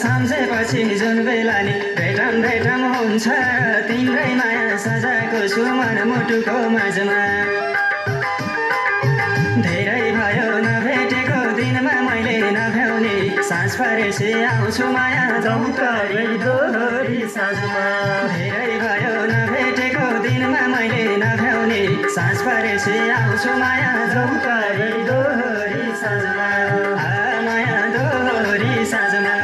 सम्झेपछि जुन बेला नि भेटम हुन्छ तिम्रै माया सजाएको छु मन मुटुको माझमा धेरै भयो नभेटेको दिनमा मैले नभ्याउने साँझ परेपछि आउँछु माया दौकारे दोहोरी साँझमा धेरै भयो नभेटेको दिनमा मैले नभ्याउने साँझ परेपछि आउँछु माया दौकारे दोहोरी साँझमा माया दोहोरी साँझमा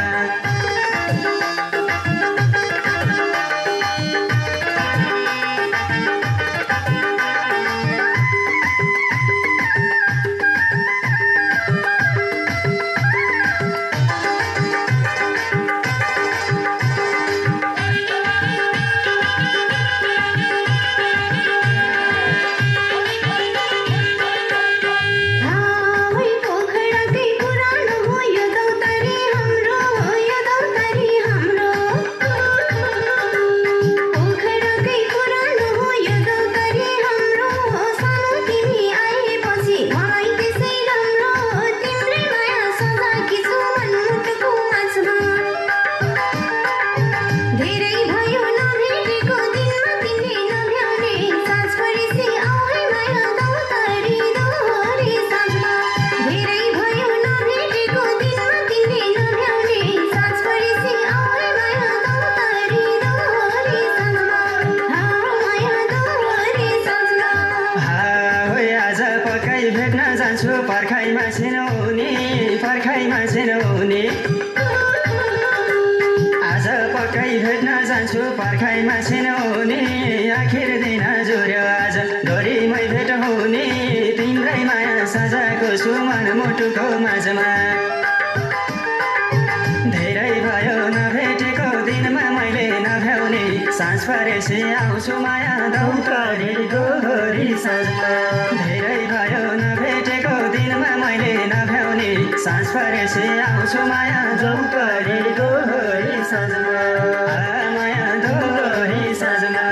भेट्न जान्छु पर्खाइमा छिनौनी आज पक्कै भेट्न जान्छु पर्खाइमा छिनौनी आखिर दिन जुर्यो आज डोरीमै भेट हुने तिम्रै माया सजाएको छु मन मुटुको माझमा धेरै भयो नभेटेको दिनमा मैले नभ्याउने साँझ परेपछि आउँछु माया दौकारे दोहोरी साँझमा धेरै भयो नभेटेको दिनमा मैले नभ्याउने साँझ परेपछि आउँछु माया दौकारे दोहोरी साँझमा माया दोहोरी साँझमा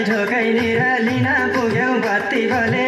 ढोकै निरालिन पुग्यौ बत्ती बले